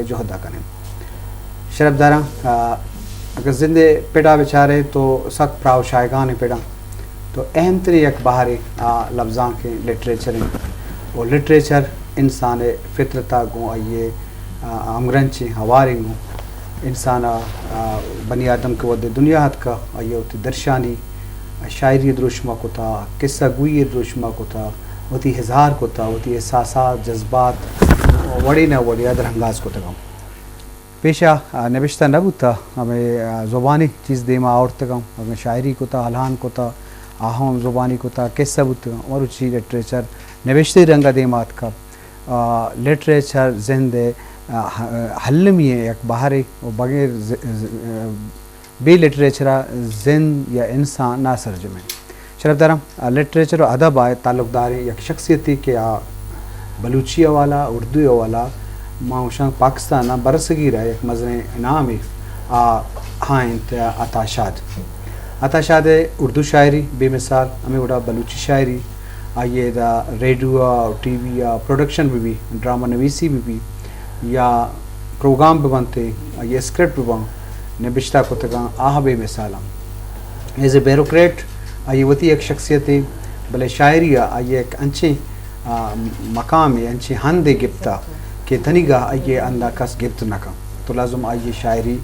جہد ءَ کنیں۔ شرپداراں، آ، اگر زند ءِ پڑ ءَ بچارے تو سک پراہ ءُ شاہگانیں پڑاں، تو اہم تریں یک بہرے آ لبزانک ءُ لٹریچر انت۔ ءُ لٹریچر انسان ءِ فطرت ءَ گوں آئی ءِ، آ، ہمگرنچیں ہواریں گوں انسان ءَ، آ، بنی آدم کہ وھدے دنیا اتکا، آئی ءَ وتی درشانی شاعری ءِ دروشم ءَ کتا، قصہ گوئی ءِ دروشم ءَ کتا، وتی اظہار کتا، وتی احساسات، جذبات وڑے نہ وڑے ءَ درانگاز کتگاں۔ پیشا، آ، نبشتہ نہ بوتا، ہمے، آ، زبانی چیز دیما آورتگاں، اگاں شاعری کتا، الہان کتا، آ ہم زبانی کتا، قصہ بوتگاں۔ مروچی لٹریچر نبشتہ رنگ ءَ دیما اتکا۔ آ، لٹریچر زند ءِ، آ، ہ-، المی ءِ یک بہرے ءُ بغیر ز-، ز-، بے لٹریچر ءَ زند یا انسان ناسرجم انت۔ شرپداراں، آ، لٹریچر ءُ ادب ءَ تعلق داریں یک شخصیتے کہ آ بلوچی حوالہ، اردو حوالہ، ما گوشاں پاکستان ءَ برصغیر ءَ یک مزنیں نامے آ، آ انت عطا شاد۔ عطا شاد ءِ اردو شاعری بے مثال، ہمے وڑا بلوچی شاعری، آئی ءِ دا ریڈیو ءَ، ٹی وی ءَ پروڈکشن بہ بی، ڈرامہ نویسی بہ بی، یا پروگرام بہ بنت، آئی ءِ اسکرپٹ بہ باں، نبشتہ کتگاں، آ بے مثالاں۔ ایز اے بیوروکریٹ آئی ءِ وتی یک شخصیتے، بلے شاعری ءَ آئی ءَ یک انچیں، آ، مقامے، انچیں ہندے گپتا کہ تنیگا آئی ءِ ہندا کس گپت نہ کن۔ تو لازم آئی ءِ شاعری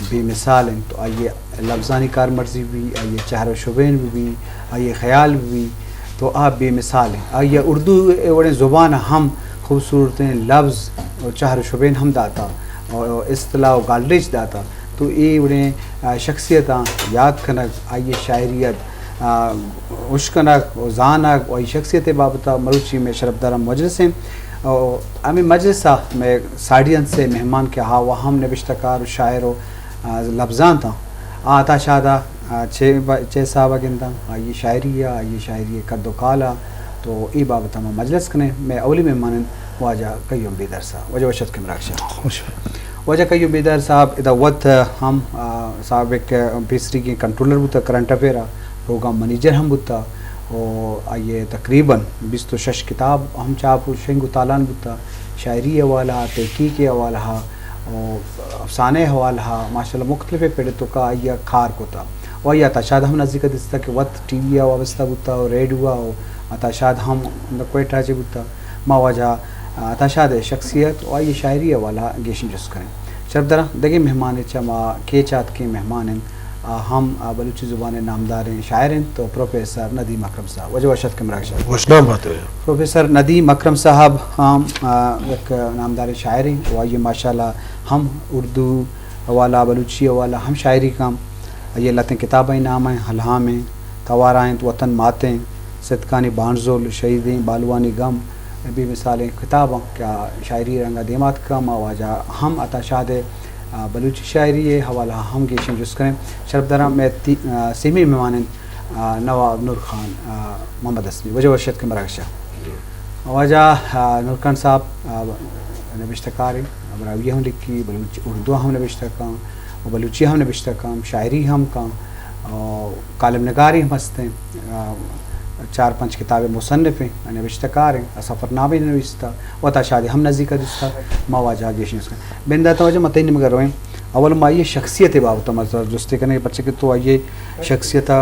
بے مثال انت، تو آئی ءِ لبزانی کارمرزی بہ بی، آئی ءِ چہر ءُ شبین بہ بی، آئی ءِ خیال بہ بی، تو آ بے مثال انت۔ آئی ءَ اردو ءِ وڑیں زبان ءَ ہم خوبصورتیں لبز ءُ چہر ءُ شبین ہم داتا ءُ اصطلاح ءُ گالریچ داتا۔ تو اے وڑیں، آ، شخصیتاں یات کنگ، آئی ءِ شاعری ءَ، آ، اشکنگ ءُ زانگ ءُ آئی شخصیت ءِ بابت ءَ مروچی مئے شرپداراں مجلس انت۔ ءُ ہمے مجلس ءَ مئے ساڑی انت سے مہمان کہ آ و ہم نبشتہ کار ءُ شاعر ءُ آ، لبزانت آں۔ آ عطا شاد ءَ، آ، چے با-، چے حساب ءَ گنداں؟ آئی ءِ شاعری ءَ، آئی ءِ شاعری ءِ قد ءُ کال ءَ، تو اے بابت ءَ ما مجلس کنیں۔ مئے اولی مہمان انت واجہ قیوم بیدار صاحب۔ واجہ وش اتکے مراگش ءَ۔ خوش۔ واجہ قیوم بیدار صاحب ادا وت ہم، آ، سابق پیسریگیں کنٹرولر بوتا، کرنٹ افیئر ءَ پروگرام منیجر ہم بوتا، ءُ آئی ءِ تقریباً بیست ءُ شش کتاب ہم چاپ ءُ شنگ ءُ تالان بوتا، شاعری حوالہ ءَ، تحقیق حوالہ ءَ، ءُ افسانہ ءِ حوالہ ءَ ماشاءاللہ مختلف پڑ ءِ توکا آئی ءَ کار کتا۔ ءُ آئی ءَ عطا شاد ہم نزیک ءَ دیستا کہ وت ٹی وی ءِ وابستہ بوتا ءُ ریڈیو ءَ، ءُ عطا شاد ہم کوئٹہ ءَ چہ بوتا۔ ما واجہ عطا شاد ءِ شخصیت ءُ آئی ءِ شاعری ءِ حوالہ ءَ گیشیں جست کنیں۔ شرپداراں، دگہ مہمانے چہ ما کیچ ءَ اتکیں مہمان انت، آ ہم، آ، بلوچی زبان ءِ نامداریں شاعر انت ءُ پروفیسر ندیم اکرم صاحب۔ واجہ وش اتکے مراگش ءَ۔ وشنام بات ئے۔ پروفیسر ندیم اکرم صاحب ہم، آ، یک نامداریں شاعرے ءُ آئی ءِ ماشاءاللہ ہم اردو حوالہ، بلوچی حوالہ ہم شاعری کن۔ آئی ءِ لہتیں کتابانی نام انت، الہام انت، توارا انت، وطن مات انت، ستکانی بانزل، شہیدیں بالوانی گم، بے مثالیں کتاب انت کہ آ شاعری رنگ ءَ دیما اتکا۔ ما واجہ ہم عطا شاد ءِ، آ، بلوچی شاعری ءِ حوالہ ءَ ہم گیشیں جست کنیں۔ شرپداراں، مئے تی-، آ، سیمی مہمان انت، آ، نواب نور خان، آ، محمد حسنی۔ واجہ وش اتکے مراگش ءَ۔ جی۔ واجہ، آ، نور خان صاحب، آ، نبشتہ کارے، براہوئی ہم لکھی، بلوچ، اردو ہم نبشتہ کن، ءُ بلوچی ہم نبشتہ کن، شاعری ہم کن، ءُ کالم نگارے ہم ہستیں، آ، چار پنچ کتاب مصنف ہیں، نبشتہ کار ہیں، سفرنامے نویستا، ءُ عطا شاد ہم نزیک دیستا، ما واجہ گیشیں اس کن۔ بندات واجہ ما تئی نیمگا رویں۔ اول ما آئی ءِ شخصیت ءِ بابت ءَ ما جستے کنیں، پرچہ کہ تو آئی ءِ شخصیت ءَ،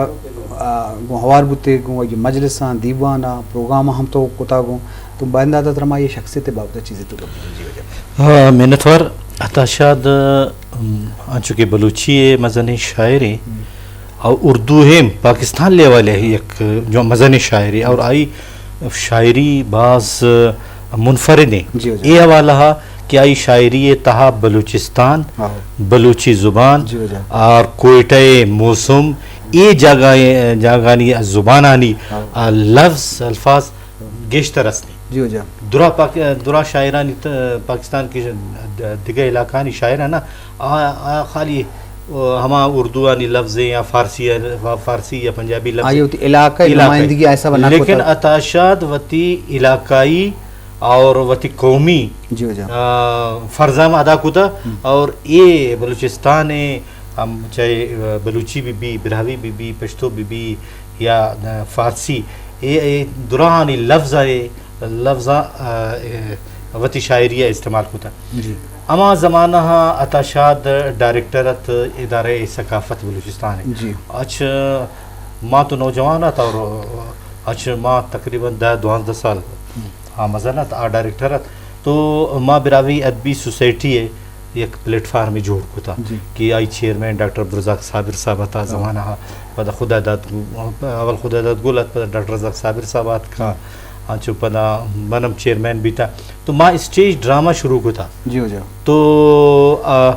آ، گوں ہوار بوتے، گوں آئی ءِ مجلساں، دیواناں، پروگراماں ہم تو کتا گوں۔ تو بندات ءَ ترا ما آئی ءِ شخصیت ءِ بابت ءَ چیزے تو گپ بجن۔ جی واجہ۔ ہاں، منتوار۔ عطا شاد، ام، انچو کہ بلوچی ءِ مزنیں شاعرے ہم۔ اور اردو ہم پاکستان لیول ءِ یک جو مزنیں شاعرے اور آئی شاعری باز منفرد ہیں۔ جی واجہ۔ اے حوالہ ءَ کہ آئی شاعری ءِ تہا بلوچستان، ہاں۔ بلوچی زبان جی واجہ۔ اور کوئٹہ ءِ موسم، اے جاگہ، جاگہانی زبانانی، ہاں۔ آ، لفظ، الفاظ گیشتر است۔ جی واجہ۔ درا پاک-، درا شاعرانی ت-، پاکستان کی د-، دگہ علاقہانی شاعر ہیں نا، آ، آ خالی، آ، ہما اردو آنی لفظ یا فارسی، فارسی یا پنجابی لفظ آئی وتی علاقہ ءِ علاقہ۔ نمائندگی ایسا بنا لیکن کتا۔ عطا شاد وتی علاقائی اور وتی قومی، جی واجہ۔ آ، فرض ہم ادا کتا ہم۔ اور اے بلوچستان ءِ ہم چاہے بلوچی بہ بی، براہوئی بہ بی، پشتو بہ بی یا فارسی، اے، اے دراہانی لفظ ءَ، لفظاں، آ، اے، وتی شاعری ءَ استعمال کتا۔ جی۔ ہما زمانہ ءَ عطا شاد ڈائریکٹر ات ادارہ ثقافت بلوچستان ءِ۔ جی۔ اچ ما تو نوجوان ات اور اچ ما تقریباً دہ دوازدہ سال آ مزن ات، آ ڈائریکٹر ات۔ تو ما براہوئی ادبی سوسائٹی ءِ یک پلیٹ فارمے جوڑ کتا، جی۔ کہ آئی چیئرمین ڈاکٹر عبدالرزاق صابر صاحب ات آ زمانہ ءَ۔ پدا خداداد، اول خداداد گل ات، پدا ڈاکٹر رزاق صابر صاحب آتکا، انچو پدا من ہم چیئرمین بیتا۔ تو ما اسٹیج ڈرامہ شروع کتا۔ جی ہو جا۔ تو، آ،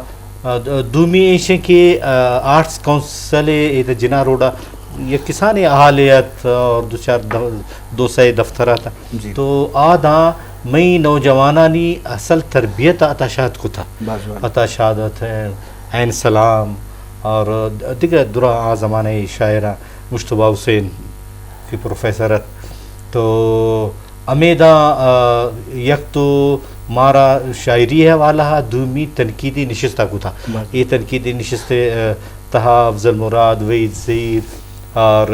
آ، دومی ایش کہ، آ، آرٹس کونسل ءِ اے جناح روڈ ءَ یک کسانیں ہالے ات اور دو چار دو سئے دفتر ات۔ جی۔ تو آ داں مئی نوجوانانی اصل تربیت عطا شاد کتا۔ باز جوان۔ عطا شاد ات، عین سلام اور دگہ درا آ زمانہ ءِ شاعراں، مجتبیٰ حسین کہ پروفیسر ات۔ تو ہمیدا، آ، یک تو مارا شاعری حوالہ ءَ، دومی تنقیدی نشست ءَ کتا۔ باز۔ اے تنقیدی نشست ءِ، آ، تہا افضل مراد، وحید زہیر اور،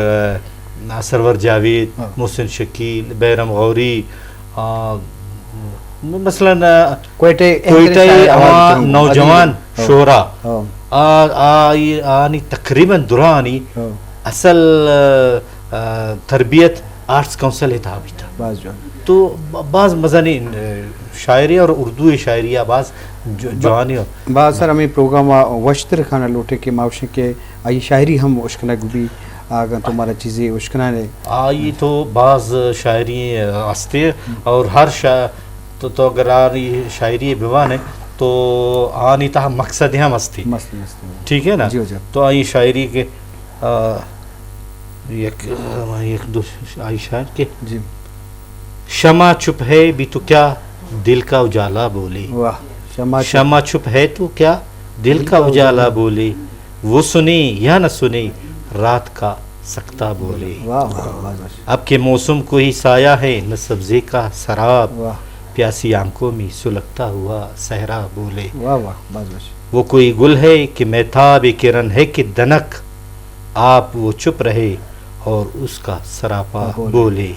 آ، سرور جاوید، ہاں۔ محسن شکیل، بہرام غوری، آ، مثلاً، آ، کوئٹہ ءِ کوئٹہ ءِ شاعر ہما آواز نوجوان، ہاں۔ شعراء، ہاں۔ آ، آ، آنی تقریباً درانی، ہاں۔ اصل، آ، آ، تربیت آرٹس کونسل ءِ تہا بیتا۔ باز جوان۔ تو ب-، باز مزنیں، آ، شاعری اور اردو شاعری ءَ باز جو-، با-، جوانی اور باز سر ہمیں پروگرام ءَ وشتر کھانا لوٹے کہ ما وشیں کہ آئی شاعری ہم اشکنگ بی، اگاں تو مارا چیزے اشکنانے۔ آئی تو باز شاعری ہستے اور ہر شا-، تو، تو اگر آنی شاعری بوانے تو آنی تہا مقصد ہم ہستی۔ مست، مست۔ ٹھیک ہے نا؟ جی ہو جا۔ تو آئی شاعری کے، آ، یک، آ، یک دو آئی شاعر کے۔ جی۔ شمع چپ ہے بھی تو کیا دل کا اجالا بولے۔ واہ۔ شمع چپ شمع چپ ہے تو کیا دل دل کا کا اجالا اجالا۔ بولے۔ وہ سنے یا نہ سنے، رات کا سکتا بولے۔ واہ، واہ، واہ، واہ۔ اب کے موسم کو ہی سایہ ہے، نہ سبزے کا سراب۔ واہ۔ پیاسی آنکھوں میں سلگتا ہوا صحرا بولے۔ واہ، واہ، باز وش۔ وہ کوئی گل ہے کہ مہتاب کرن ہے کہ دنک، آپ وہ چپ رہے اور اس کا سراپا بولے۔ بولے۔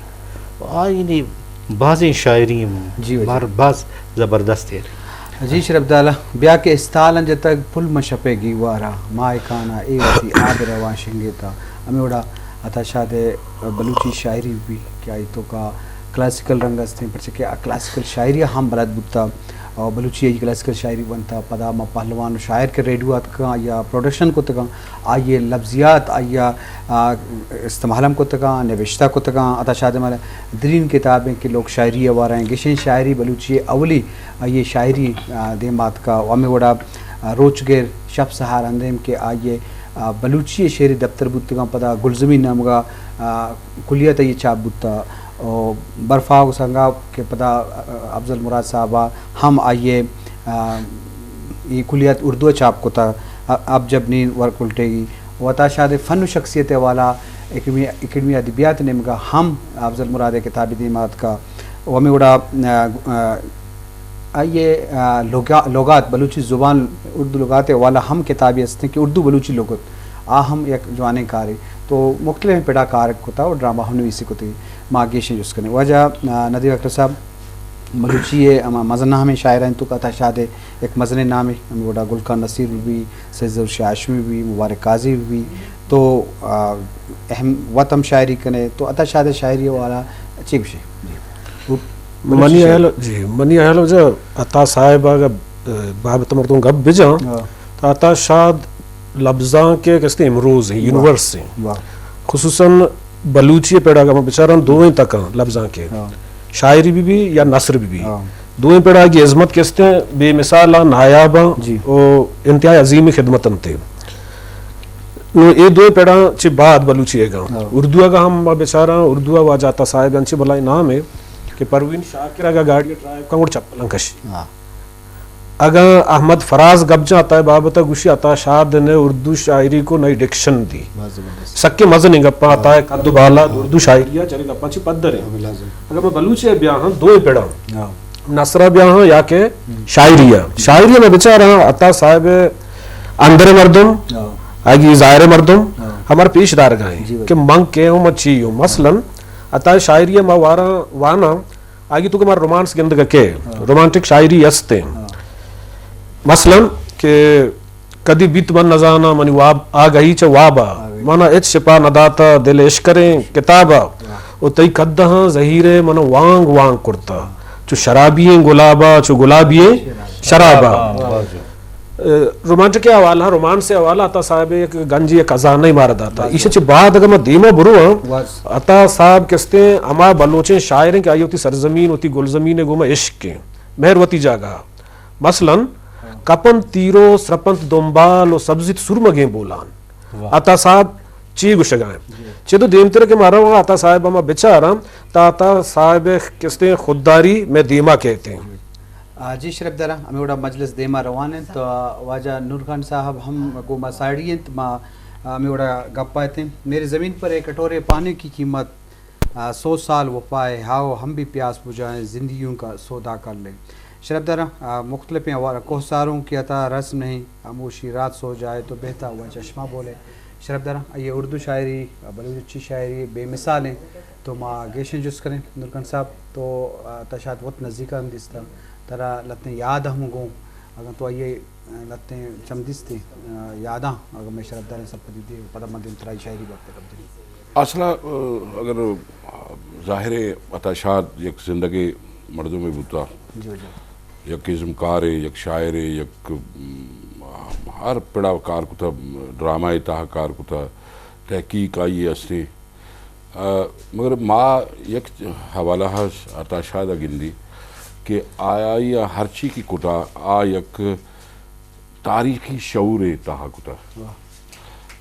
آ، یعنی بازیں شاعری جی، جی۔ بار باز زبردست ہے۔ جی شرف دالا، بیا کہ استالن جتگ پل من شپے گیوارا، ماہ کانا اے وتی آب روان شنگیتا۔ ہمیں وڑا عطا شاد ءِ بلوچی شاعری بھی کہ آئی تو کا کلاسیکل رنگ استیں، پرچہ کہ آ کلاسیکل شاعری ہم بلد بوتا اور بلوچی ءِ کلاسیکل شاعری بنتا۔ پدا ما پہلوان و شاعر کے ریڈیو آتکاں یا پروڈکشن کتگاں، آئی ءِ لفظیات آئی ءَ، آ، استعمال ہم کتگاں، نوشتہ کتگاں۔ عطا شاد ءِ مارا درین کتابیں کہ لوک شاعری ءِ وارا ایں، گشیں شاعری بلوچی ءِ اولی آئی ءِ شاعری، آ، دیم آتکا و ہمے وڑا، آ، روچگر شپ سہار اندیم کہ آئی ءِ، آ، بلوچی ءِ شعری دپتر بوتگاں، پدا گلزمین نامگا، آ، کلیت آئی ءِ چاپ بوتا۔ و برفا و سنگا کہ پدا، آ، افضل مراد صاحب ءَ ہم آئی ءِ، آ، اے کلیت اردو ءَ چاپ کتا، ا-، اب جب نیند ور کلٹے گی۔ و عطا شاد ءِ فن و شخصیت ءِ حوالہ اکیڈمی، اکیڈمی ادبیات ءِ نیمگا ہم افضل مراد ءِ کتابے دیم آتکا۔ و ہمے وڑا، آ، آ، آئی ءِ، آ، لغا-، لغات، بلوچی زبان اردو لغات ءِ حوالہ ہم کتابے استیں کہ اردو بلوچی لغت، آ ہم یک جوانیں کارے۔ تو مختلف پڑا کار کتا و ڈرامہ ہم نویسی کتی۔ ما گیشیں جست کنیں۔ واجہ، آ، ندیم اختر صاحب، بلوچی ءِ ہما مزن نامیں شاعراں توکا عطا شاد ءِ یک مزنیں نامے، ہمے وڑا گل خان نصیر بہ بی، سید ظہور شاہ ہاشمی بہ بی، مبارک قاضی بہ بی، تو، آ، اہم وت ہم شاعری کنے، تو عطا شاد ءِ شاعری ءِ حوالہ چے گوشے؟ جی۔ منی بلوچی شاعری۔ ہیال، جی، منی ہیال واجہ عطا صاحب اگہ، آ، بابت مردم گپ بجاں، ہاں۔ تو عطا شاد لبزانک ءِ کستے امروز ہیں، واہ۔ یونیورس ہیں۔ واہ۔ خصوصاً بلوچی ءِ پڑا اگہ ما بچاراں دوئیں تکاں لبزانک ءِ۔ ہاں۔ شاعری بہ بی یا نثر بہ بی۔ ہاں۔ دوئیں پڑا آئی ءِ ہزمت کستے بے مثال آں، نایاب آں جی۔ و انتہائی عظیم خدمت انت۔ نو اے دوئیں پڑا چہ بعد بلوچی ءِ گاں۔ ہاں۔ اردو ءِ گاں ہم ما بچاراں، اردو ءَ واجہ عطا صاحب انچیں بلائیں نامے کہ پروین شاکر اگہ گاڑی ءَ ڈرائیو کن گڑا چپلاں کشی۔ ہاں۔ اگاں احمد فراز گپ جاں عطا ءِ بابت ءَ گوشی عطا شاد نے اردو شاعری کو نئی ڈکشن دی۔ بہت زبردست۔ سکیں مزنیں گپاں، عطا ءِ قد و بالاد اردو شاعری ءَ چرے گپاں چہ پدر ایں۔ ہمیں لازم۔ اگاں ما بلوچی ءَ بیاہاں دوئیں پڑاں۔ ہاں۔ نثر ءَ بیاہاں یا کہ ہم۔ شاعری ءَ۔ شاعری ءَ ما بچاراں عطا صاحب ءِ اندر ءِ مردم، ہاں۔ آئی ءِ ظاہر ءِ مردم، ہاں۔ ہمارا پیش دارگا ایں جی بھائی۔ کہ من کے ہوں، من چی ہوں۔ مثلاً عطا ءِ شاعری ءَ ما واراں واناں، آئی ءِ توکا ما رومانس گندگ ءَ کہ ہاں۔ رومانٹک شاعری است ایں۔ ہاں۔ مثلاً کہ کدی بیت من نزاناں، منی واب آگہی چہ وابا، منا ہچ شپا نداتا دل اشکریں کتابا، و تئی قدہاں زہیرے من وانگ وانگ کرتا، چو شرابی ایں گلابا، چو گلابی ایں شرابا۔ اے، رومانٹک حوالہ، رومانس حوالہ عطا صاحب یک گنجی، یک خزانہ مارا داتا۔ ایشی چہ بعد اگر ما دیما برو ہاں، عطا صاحب کستیں ہما بلوچیں شاعر ہیں کہ آئی وتی سرزمین، وتی گلزمین گوما عشق ہیں، مہر وتی جاگہ۔ مثلاً، کپنت تیر و سرپنت دنبال و سبزیت سرمگیں بولان۔ عطا صاحب چی گوشگا ہیں؟ چدو دیمتر کہ ما رواں عطا صاحب ہما بچاراں، تا عطا صاحب کستیں خودداری میں دیما کہتے ہیں۔ آ، جی شرپ دراں، ہمے وڑا مجلس دیما روان انت، تو واجہ نور خان صاحب ہم گوں ما ساڑی انت، ما ہمے وڑا گپ ء اتیں۔ میرے زمین پر ایک کٹورے پانی کی قیمت، آ، سو سال وفا ہے، ہاؤ ہم بھی پیاس بجھائیں، زندگیوں کا سودا کر لیں۔ شرپ دراں، آ، مختلفیں حوالہ، کوہساروں کی عطا رسم نہیں، خاموشی رات سو جائے تو بہتا ہوا چشمہ بولے۔ شرپ دراں، یہ اردو شاعری، آ، بلوچی شاعری بے مثال ہیں۔ تو ما گیشیں جست کنیں نور خان صاحب، تو، آ، تا شاید وت نزیکا ہم دیستا، ترا لتیں یاد ہم گوں، اگاں تو آئی ء لتیں چم دیستیں، آ، یاداں اگاں مئے شرپ داریں سرپدی دے، پدا ما دیم ترائی شاعری بابت گپ جنیں۔ اصلا، آ، اگر، آ، ظاہر ہے عطا شاد یک زندگیں مردمے بوتا، جی، جی۔ یک ازمکارے، یک شاعرے، یک، م، ہر پڑا کار کتا، ڈرامہ ء تہا کار کتا، تحقیق آئی ء استیں۔ آ، مگر ما یک حوالہ ء عطا شاد ء گندی کہ آئی ء ہرچی کہ کتا، آ یک تاریخی شعور ء تہا کتا۔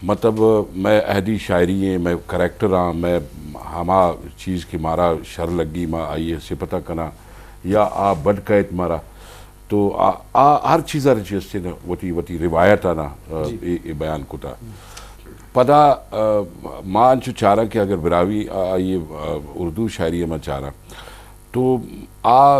مطلب، مئے عہدی شاعری ایں، مئے کریکٹر آں، مئے ہما چیز کہ مارا شر لگی، ما آئی ء صفت ء کناں یا آ بد کئیت مارا۔ تو آ، آ ہر چیز ء چہ استیں وتی، وتی روایت آنا، آ، جی۔ اے، اے بیان کتا۔ پدا، آ، ما انچو چاراں کہ اگر براہوئی، آ، آئی، آ، اردو شاعری ء ما چاراں تو آ،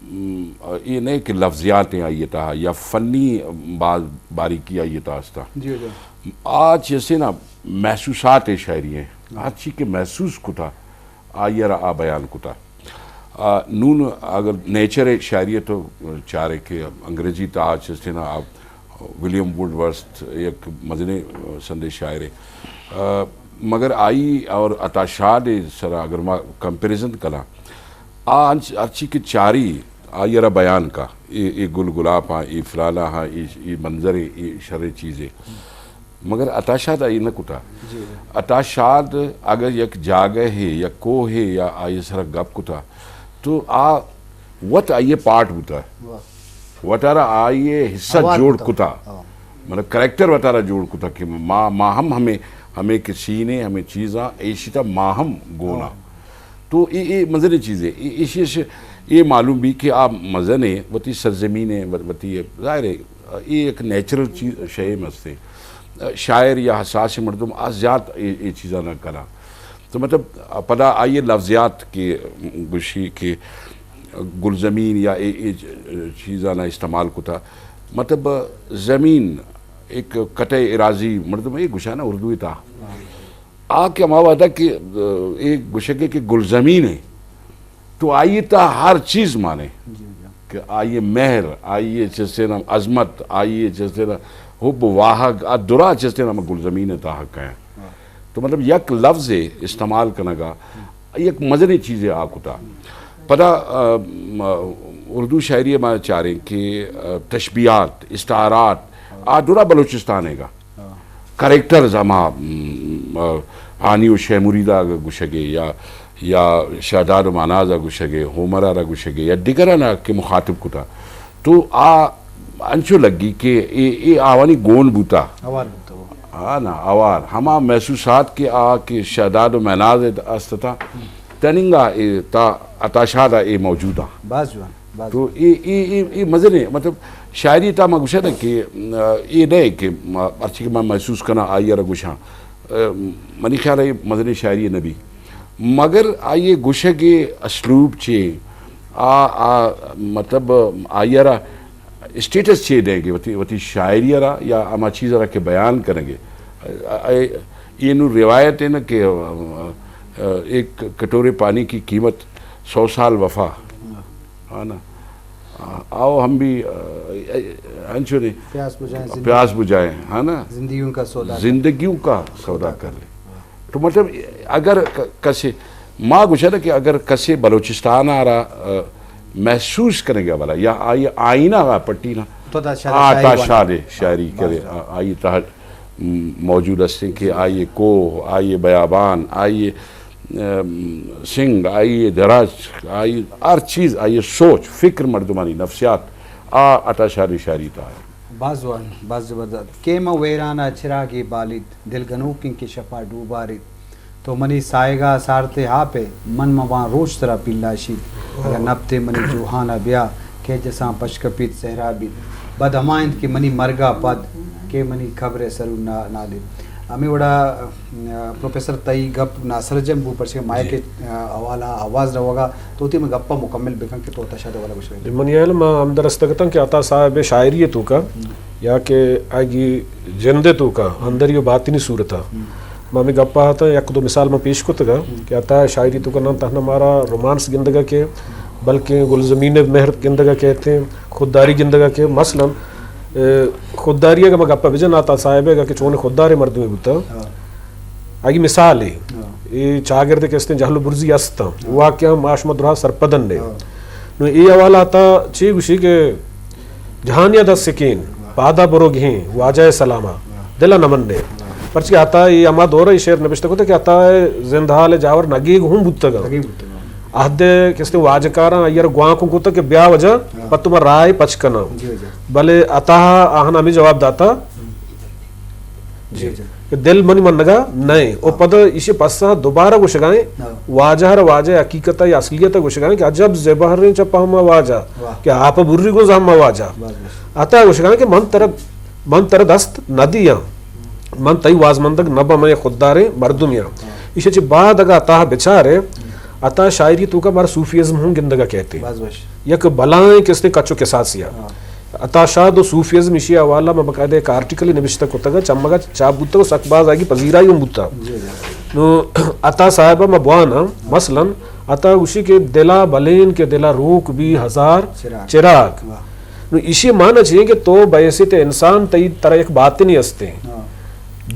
م، اے نہ کہ لفظیات ہیں آئی ء تہا یا فنی باز باریکی آئی ء تہا استا۔ جی، جی۔ آ چیزیں نا محسوسات شاعری ہیں۔ ہر چی کہ محسوس کتا، آئی ء را آ بیان کتا۔ آ، نون اگر نیچر شاعری تو چارے کہ انگریزی تہا چیزیں نا، آ، ولیم ووڈ ورتھ یک مزنیں سندے شاعرے۔ آ، مگر آئی اور عطا شاد سرا اگر ما کمپیریزن کناں، آ انچ، ہرچی کہ چاری آئی را بیان کا، اے، اے گل گلاپ ہاں، اے فلانا ہاں، اے، اے منظر، اے شر چیزے۔ مگر عطا شاد آئی نہ کتا۔ جی۔ عطا شاد اگر یک جاگہ ہے، یک کوہ ہے یا آئی سرا گپ کتا، تو آ وت آئی پارٹ بوتا۔ واہ۔ وتارا آئی ء حصہ آوار جوڑ کتا۔ کتا۔ ہاں۔ مطلب کریکٹر وتارا جوڑ کتا کہ ما، ما ہم ہمیں، ہمیں کہ سینے، ہمیں چیزاں، ایشی تا ما ہم گونا۔ ہاں۔ تو اے، اے مزنیں چیزے۔ اے، ایشی اش، اے معلوم بھی کہ آ مزنے وتی سرزمینے، و-، وتی، ظاہر ہے، اے ایک نیچرل چیز، شے مستے۔ شاعر یا حساس مردم آ زیات اے، اے چیزاں نہ کنا۔ تو مطلب، پدا آئی لفظیات کہ گوشی کہ گلزمین یا اے، اے چیزاں استعمال کتا۔ مطلب، زمین ایک کٹے اراضی، مردم اے گوشانا اردو تا۔ آ کہ ہما وعدہ کہ، اے گوشگے کہ گلزمین ہے، تو آئی تا ہر چیز مانے۔ جی، جی۔ کہ آئی مہر، آئی چستین عظمت، آئی چستین حب و واہگ، آ درا چستین ہم گلزمین تا حق ہیں۔ ہاں۔ تو مطلب یک لفظ استعمال کنگا، یک مزنی چیزے آ کتا۔ پدا، آ، م-، اردو شاعری ما چاریں کہ، آ، تشبیہات، استعارات، آ درا بلوچستان ہے گا۔ ہاں۔ کریکٹرز ہما، م، آ، ہانی و شے مرید ء گوشگے یا، یا شہداد و مہناز ء گوشگے، ہومر ء را گوشگے یا دگراں کہ مخاطب کتا۔ تو آ انچو لگی کہ اے، اے آوانی گون بوتا۔ ہوار بوتا وہ۔ ہاں نا، ہوار۔ ہما محسوسات کہ آ کہ شہداد و مہناز ء استتا، تننگا اے تا عطا شاد ء اے موجود آں۔ باز جوان، باز تو جوان۔ اے، اے، اے، اے مزنے، مطلب، شاعری تا ما گوشاں کہ، آ، اے نہ کہ ما، ہرچی کہ ما محسوس کناں، آئی ء را گوشاں۔ آ، منی خیال ء اے مزنیں شاعری نہ بی۔ مگر آئی ء گوشگ ء اسلوب چے، آ، آ، مطلب، آئی ء را اسٹیٹس چے دے گے وتی، وتی شاعری ء را یا ہما چیز ء را کہ بیان کنگے۔ آ، آ، اے نوں روایت ہے نا کہ، آ، آ، ایک کٹورے پانی کی قیمت سو سال وفا۔ ہاں نا۔ آؤ ہم بھی، آ، انچو نہیں۔ پیاس بجھائیں زندگی، پیاس بجھائیں، ہے نا؟ زندگیوں کا سودا کر لیں۔ زندگیوں کا سودا کر لیں۔ تو مطلب، اگر ک-، کسے، ما گوشاں کہ اگر کسے بلوچستان ءَ را، آ، محسوس کنگا والا یا آئی آئینہ ءَ پٹی نا، تو عطا شاد ءِ شاعری وانگ۔ شاعری کرے، باز۔ آ-، آئی تہا م-، موجود ہستیں کہ آئی کوہ، آئی بیابان، آئی، ام، سنگ، آئی درچک، آئی ہر چیز، آئی سوچ، فکر مردمانی نفسیات، آ عطا شاد ءِ شاعری تہا ہے۔ باز وان، باز زبردست۔ کہ من ویران ءَ چراگے بالیت، دل گنوکیں کہ شپ ءَ ڈوباریت۔ تو منی ساہگا سارتے آپ ئے، من مہ باں روچ ترا پیلاشیت۔ اگاں نپتے منی جوہان ءَ بیا، کہ جساں پشکپیت صحرا بیت۔ بد ہما انت کہ منی مرگ ءَ پد، کہ منی قبر ءِ سرو نا-، نالیت۔ ہمے وڑا، آ، پروفیسر تئی گپ ناسرجم بو، پرچہ مائیک ءِ، آ، حوالہ آواز روگا، تو وتی ہمے گپ ءَ مکمل بکن کہ تو عطا شاد ءِ حوالہ گوشگ ءَ ئے۔ منی ہیال ءَ ما ہمدا رستگ اتاں کہ عطا صاحب ءِ شاعری ءِ توکا یا کہ آئی جند ءِ توکا اندری و باطنی صورت ءَ۔ ما ہمے گپ ءَ اتاں، یک دو مثال ما پیش کتگ کہ عطا شاعری ءِ توکا نہ تہنا مارا رومانس گندگ ءَ کہ، بلکیں گلزمین ءِ مہر گندگ ءَ کئیت، خودداری گندگ ءَ کہ، مثلاً، اے، خودداری ءِ اگاں ما گپ ءَ بجن، عطا صاحب ءِ اگاں کہ چون خودداریں مردمے بوتگ، آئی مثال اے، اے چاگرد کہ استیں جہل و برزی است، واقعاً ما شما درا سرپدن نے۔ نو اے حوالہ عطا چی گوشی کہ جہانیا دست سکین، پادا برو گھیں، واجہ ءِ سلاما، دل ءَ نہ منّے۔ پرچہ کہ عطا ءَ ہما دور ءَ اے شعر نبشتہ کتگ کہ عطا ءِ زند حال ءِ جاور نگیگ ہوں بوتگ۔ نگیگ بوتگ۔ عہد ءِ کستے واجکاراں آئی ءَ را گوانکوں کتگ کہ بیا واجہ، پہ تو ما راہ ءَ پچ کناں۔ بلے عطا ءَ آہاں ہمے جواب داتا۔ جی۔ کہ دل منی منگا نئے۔ او پدا ایشی پسہ دوبارہ گوشگائیں، واجہ ءَ را واجہ ءِ حقیقت ءَ یا اصلیت ءَ گوشگائیں کہ عجب زبہریں چہ پہما واجہ کہ آپ بری گوں زہما واجہ۔ عطا گوشگائیں کہ من ترا، من ترا دست نہ دیاں، من تئی وازمندگ نہ باں، من یک خودداریں مردمے آں۔ ایشی چہ بعد اگاں عطا ءَ بچارے، عطا ءِ شاعری ءِ توکا مارا صوفی ازم ہوں گندگ ءَ کئیت۔ یک بلائیں کستے کچ و کساسے آ۔ عطا شاد و صوفی ازم، ایشی ءِ حوالہ ءَ ما باقاعدہ یک آرٹیکلے نبشتہ کتگ، چمگ ءَ چاپ بوتگ و سک باز آئی ءِ پذیرائی ہم بوتگ۔ نو عطا صاحب ءَ ما بواناں، مثلاً عطا گوشی کہ دل ءَ بلین کہ دل ءَ روک بی ہزار چراغ۔ نو ایشی ءِ معنی چی انت کہ تو بحیثیت انسان، تئی، ترا یک باطنے استیں۔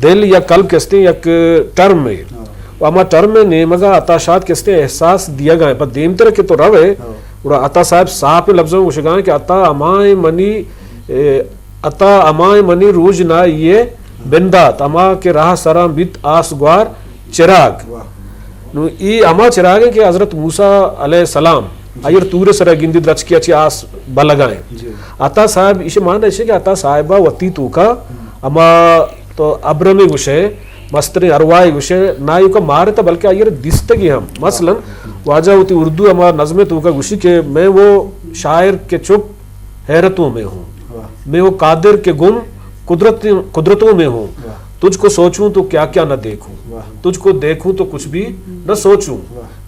دل یا قلب کہ استیں یک ٹرمے۔ و ہما ٹرم ءِ نیمگ ءَ عطا شاد کہ استیں احساس دیگ ءَ انت۔ پہ دیمتر کہ تو روئے، گڑا عطا صاحب صاف لفظاں گوشگ ءَ انت کہ عطا ہمائیں منی، اے، عطا ہمائیں منی روژنائی ءِ بندات، ہما کہ راہ سراں بیت آس گوار چراگ۔ نو اے ہما چراگ انت کہ حضرت موسیٰ علیہ السلام آئی ءَ را طور ءِ سرا گندی، درچکے ءَ چہ آس بلگ ءَ انت۔ عطا صاحب، ایشی ءِ معنی ایش انت کہ عطا صاحب ءَ وتی توکا ہما تو ابرمے گوشئے، مستریں ارواحے گوشئے، نہ ایوکا مارتہ بلکہ آئی ءَ را دیستگی ہم۔ مثلاً واجہ وتی اردو ہما نظم ءِ توکا گوشی کہ میں وہ شاعر کہ چپ حیرتوں میں ہوں، میں وہ قادر کہ گم قدرت، قدرتوں میں ہوں، تجھ کو سوچوں تو کیا کیا نہ دیکھوں، تجھ کو دیکھوں تو کچھ بھی نہ سوچوں۔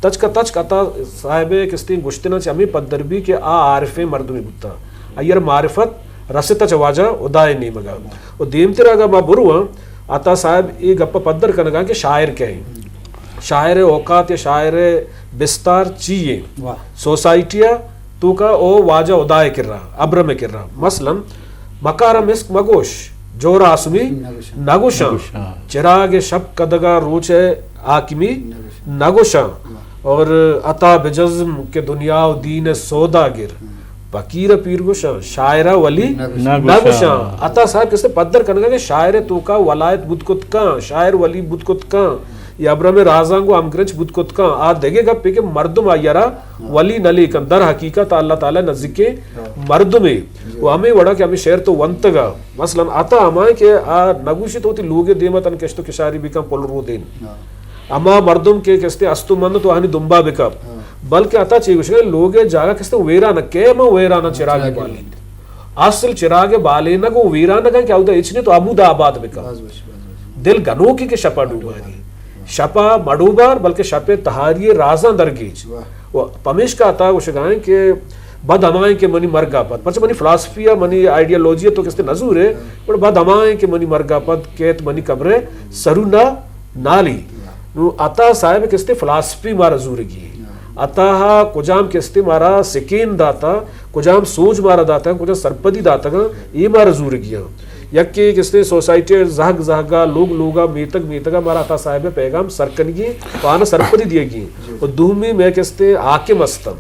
تچک ءَ تچک عطا صاحب ءِ کستیں گوشتناں چہ ہمے پدر بی کہ آ عارفیں مردمے بوتہ، آئی ءَ را معرفت رستہ چہ واجہ ہدا ءِ نیمگ ءَ۔ و دیمتر اگاں ما برواں، عطا صاحب اے گپ ءَ پدر کنگ ءَ کہ شاعر کئے انت؟ شاعر ءِ اوقات یا شاعر ءِ بستار چی انت؟ سوسائٹی ءِ توکا او واجہ ہدا ءِ کرا، ابرم ءِ کرا۔ مثلاً مکار ءَ مسک مگوش، جور ءَ آسمی نگوشاں۔ چراگ ءِ شپ کدگ ءَ روچ ءِ حاکمی نگوشاں۔ اور عطا بجزم کہ دنیا و دین ءِ سوداگر، پکیر ءَ پیر گوشاں، شاعر ءَ ولی نہ گوشاں۔ عطا صاحب کسے پدر کنگ ءَ کہ شاعر ءِ توکا ولایت بوت کت کن، شاعر ولی بوت کت کن، یا ابرم ءِ رازاں گوں ہمگرنچ بوت کت کن۔ آ دگہ گپے کہ مردم آئی ءَ را ولی نہ لیکن، در حقیقت اللہ تعالی نزیکیں مردمے۔ و ہمے وڑا کہ ہمے شعر تو ونتگ ءَ، مثلاً عطا ہمائیں کہ آ نگوشی تو وتی لوگ ءِ دیم ءَ تن کشت و کشاری بکن پل رودین۔ ہما مردم کہ کستے استو مند تو آنی دمبا بکپ۔ بلکہ عطا چی گوشگا، لوگ ءِ جاگہ کستے ویران، کہ من ویران چراغ بالینت۔ اصل چراغ بالینگ و ویرانگ کہ اودا ہچ نہیں تو ہمودا آباد بکپ۔ دل گنوکی کہ شپا ڈوباری۔ شپا مڈوبار، بلکہ شپ ءِ تہاری رازاں درگیج۔ و پمیشکا عطا گوشگائیں کہ بد ہمائیں کہ منی مرگا پد، پرچہ منی فلاسفی ءَ، منی آئیڈیالوجی ءَ تو کستے نزورے، بلے بد ہمائیں کہ منی مرگا پد کیت منی قبر ءِ سرو نہ نالی۔ نو عطا صاحب کستے فلاسفی مارا زورگی۔ عطا ءَ کجام کستے مارا سکین داتا، کجام سوج مارا داتگ، کجام سرپدی داتگ، اے مارا زورگی ایں۔ یکے کستیں سوسائٹی زہگ زہگا، لوگ لوگا، میتگ میتگا مارا عطا صاحب ءِ پیغام سر کنگی ایں، پہ آناں سرپدی دیگی ایں۔ و دومی مئے کستیں حاکم استاں،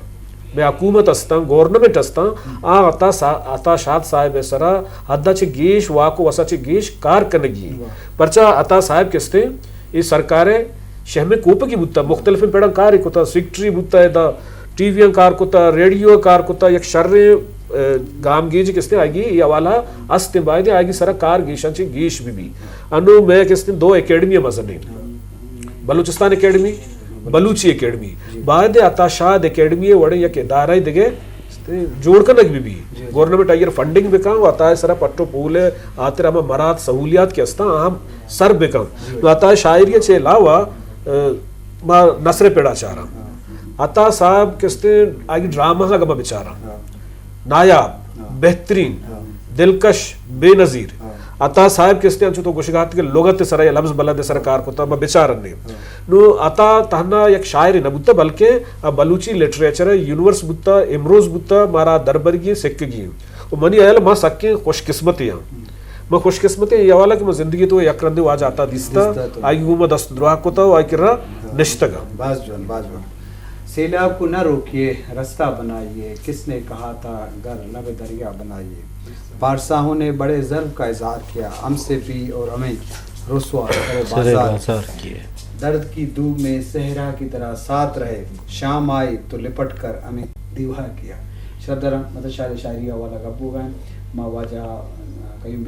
مئے حکومت استاں، گورنمنٹ استاں، آ عطا سا-، عطا شاد صاحب ءِ سرا حدا چہ گیش، واک و وسا چہ گیش کار کنگی ایں۔ پرچا عطا صاحب کستیں اے سرکار ءِ شہمیں کوپگی بوتا، مختلفیں پڑاں کارے کتا، سیکرٹری بوتا، ادا ٹی وی آں کار کتا، ریڈیو آں کار کتا، یک شریں، ءَ، گامگیج کستیں آئی اے حوالہ استیں، باید آئی سرا کار گیشاں چہ گیش بہ بی۔ انو مئے کستیں دو اکیڈمی مزنیں، بلوچستان اکیڈمی، بلوچی اکیڈمی، باید عطا شاد اکیڈمی وڑیں یک ادارہ دگہ جوڑ کنگ بہ بی۔ گورنمنٹ آئی فنڈنگ بکن و عطا سرا پٹ و پول ءِ ہاتر ہما مراد سہولیات کہ استاں ہم سر بکن۔ نو عطا شاعری چہ علاوہ، ءَ، ما نثر پڑا چاراں۔ عطا صاحب کستیں آئی ڈرامہ اگہ ما بچاراں، نایاب، بہترین، دلکش، بے نظیر۔ عطا صاحب کستیں انچو تو گوشگا ات کہ لغت سرا یا لفظ بلد سرا کار کتا، ما بچارن نے۔ نو عطا تہنا یک شاعر نہ بوتا، بلکہ آ بلوچی لٹریچر ءِ یونیورس بوتا، امروز بوتا، مارا دربرگی سکگی۔ و منی ہیال ما سکیں خوش قسمت آں۔ ما خوش قسمت آں، اے حوالہ کہ ما زندگی تو یک رندے واجہ عطا دیستا، دیستا تو۔ آئی گوں ما دست دراہ کتا و آئی کرا نشتگا۔ باز جوان، باز جوان۔ سیلاب کو نہ روکیے، رستہ بنائیے، کس نے کہا تھا گھر لب دریا بنائیے۔ پارساہوں نے بڑے ضرب کا اظہار کیا، ہم سے بھی اور ہمیں رسوا سر بازار کیے۔ درد کی دھوپ میں صحرا کی طرح ساتھ رہے، شام آئی تو لپٹ کر ہمیں دیوار کیا۔ شردران مدد شاہ شاعری حوالہ گپ ہو گئے۔ ما واجہ قیوم